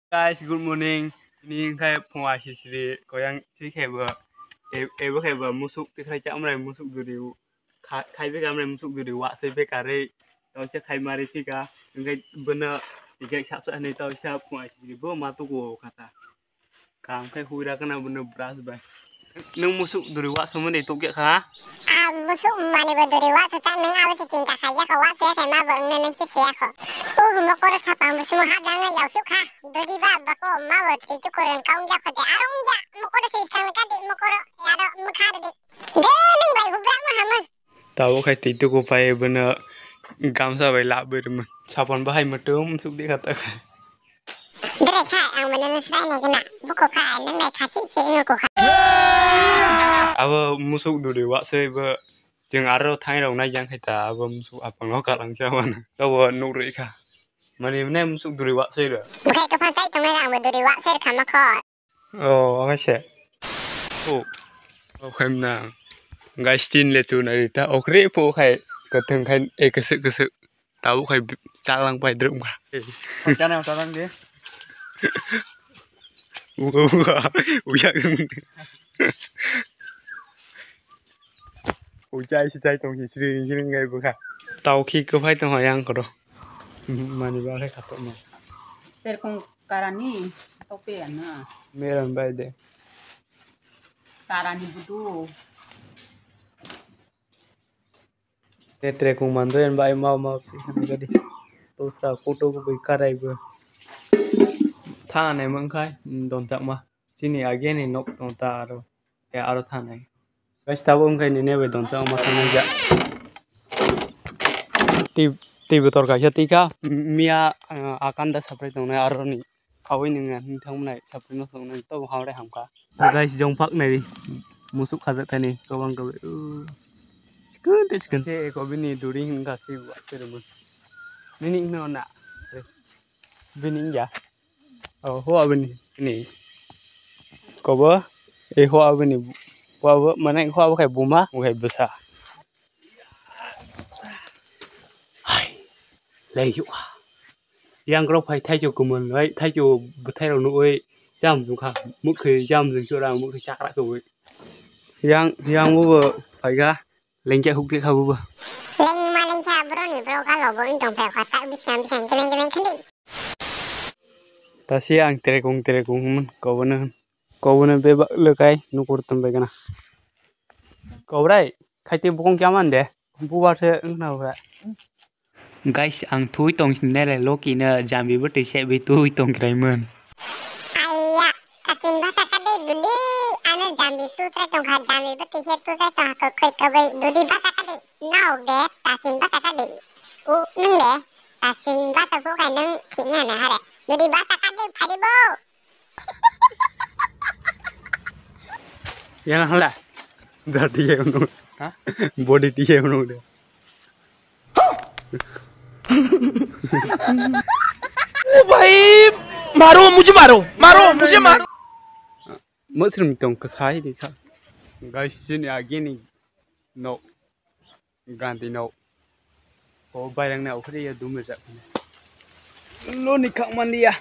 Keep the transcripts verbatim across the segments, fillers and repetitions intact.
Guys, good morning. Ini khai phung asisri koyang sri khai bo. E-, ebo khai bo musuk tikrai cha amrai musuk duri. Khai beka amrai musuk duri wa soi beka re. Tau cha khai mari thika. Engkai bono ijak sapsa ni tau cha phung asisri bo ma tuku kata. Kam khe huira kana bono brush bai. Nwng musuk duri wa sumani tukya kha? A musuk mani bo duri wa suta nwng abo se chinta khaiya kho wa se khe ma bo nwng nwng se siya kho. U mokoro sapang bo sumo ha dang ya usuk kha. Duri ba bako ma bo tei tu koren kaung ya kho de arung ya mokoro se iskang ka de mokoro ya ro mukha de. De nwng bai hubra ma hama. Tabo khai twi tuku pai bono gamsa bai labwi rwmani. Sapon bahai mwtwng suk di kha ta kha. Bwrwi kha ang bono swbai nai gana. Buku kha nang nai kha si si wngkha. Abo musuk duri wa soi bo chwng aro thang rok nai jang khai ta abo musuk apang no kalang sa mano. Tabo nuk rwi kha. Mani nai musuk duri wa soi ro. Bukhai kaphang chai tongnai ang bo duri wa soi kha ma kho. Oh, oke se. Oh, oke na. Guys, tin le tu na rita. Okre po khai kathang khai e kesek kesek. Tahu khai chalang pai drum kha. Chana talang de. Uga uga. Uya. Ujai si jai tong si sri sri ngai bukha. Tau khi ko phai tong yang koro. Mani ba khai khato ma. Terkong karani tope ana. Meran bai de. Karani budu. Te terkong mando en bai mau mau jadi. Tusra kuto ko bai karai bo. Thana mangkhai don tak ma. Chini ageni nok tong ta aro. Ya aro thanai. Guys, tabo wngkha nini bai don ta ma thanai ja. Tei, tei botor kaisa tei kha. Miya, ah, akanda saprai tongnai aro ni. Khawi nung ya, nung thang nai saprai no tongnai to hamre hamkha. Guys, jong phak nai. Musuk khajak thani kobang kobang. Uh. Chikun te chikun. Te ko bini duri hin ka si wa te rumun. Nini no na. Bini ya. Oh, hua bini ni. Kobo, eh, hua bini, hua bo, mane hua bo khai buma, bo khai bwsa. Hai, lai yu. Yang kro phai thai chu kumun, hai, thai chu bwthai rok nugwi cham jung kha, mukhi cham jung chu rang mukhi chakra khe wi. Yang, yang bo bo phai ga. Lengkhe huk de kha bo bo. Lengma lengkha bro ni bro ka lobo in tong phai kha ta biskang biskang kemeng kemeng khandi. Tasi ang terekung terekung hwnmani kobono hwn. Kobono bebak le kai nukur tong bai gana. Kobrai khaite bukung kya man de. Bubar se wngna bra. Guys, ang thui tong sinai le Loki no jambi bwtwi se bi thui tong kraimon. Aiya, kachin basa kade dudi, ano jambi tu trai tong kha, jambi bwtwi se tu trai tong kha, koi koi koboi dudi basa kade, no de, kachin basa kade, u nung de, kachin basa bu kai nung thina na hare, dudi basa kade phari bo. Yang hala, dadi yang nung, ha? Body tiye nung de. ओ भाई, मारो, मुझे मारो, मारो, मुझे मारो। Muslim tong kasai di kha. Guys, sini agini no ganti no. Ko bairang na ukhri ya dum jak. Lo ni khak man dia.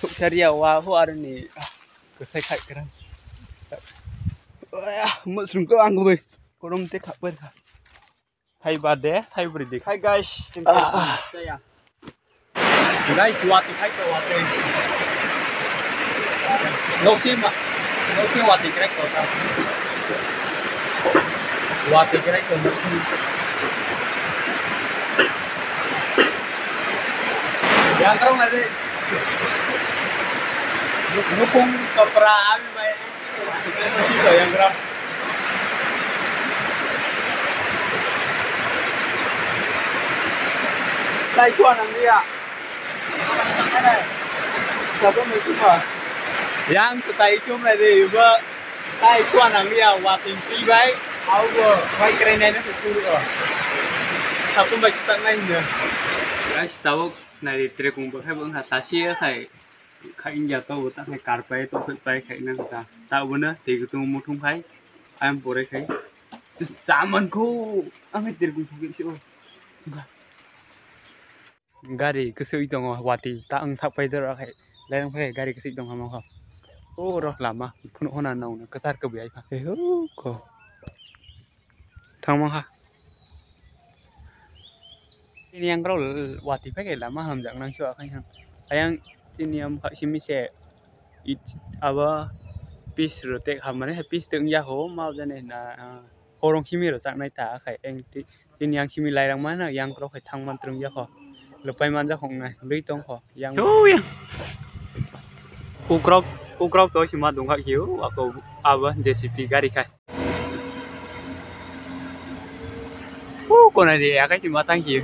Thuk charia wa ho arni kasai khai kran. Muslim ko ang bai. Korom te khak bai kha. Hai ba de, hai bri de. Hai guys, chaya. Guys, wati khai to wati. Noksi ma, noksi wati krai ko ta. Wati krai ko noksi. Yang karo ngare. Nukung kapra abi bai. Tai chua nang lia. Sabo mai chuma. Yang tai chum lai de ba. Tai chua nang lia wa ting ti bai. Au go bai krai nai na tu ro. Sabo mai tak nai ne. Guys, tabuk nai tre kung bo khai bo ha ta si khai. Khai wngya to bo ta khai karpai to khai pai khai nang ta. Ta bo no tei kutung muthung khai ayam pore khai. Chaman kho ang hai ter gung phugin si o. Gari kwswi tongo wati ta ang thak pai dora khai. Lairang phai gari kwswi tong hamang kho. O rok lama phunu hona nong kwchar kwbwi ai kha. He hu ko. Thangma kha. Tini yang rok watwi phai khe lama hamjak nang sio akhai hang. Ayang tini am kha simi se it abo pis ro tek hamani pis tek ya ho ma jani na. Horong simi rw chaknai ta khe eng ti-, tini yang simi lairang mano yang rok hai thang man twrwng ya kho. Lwpai man jak hong nai lwi tong kho yang. Thu yang. Ukrok, ukrok to sima dungkha khe o ako abo J C B gari khai. Hu konai de akai sima tang khe.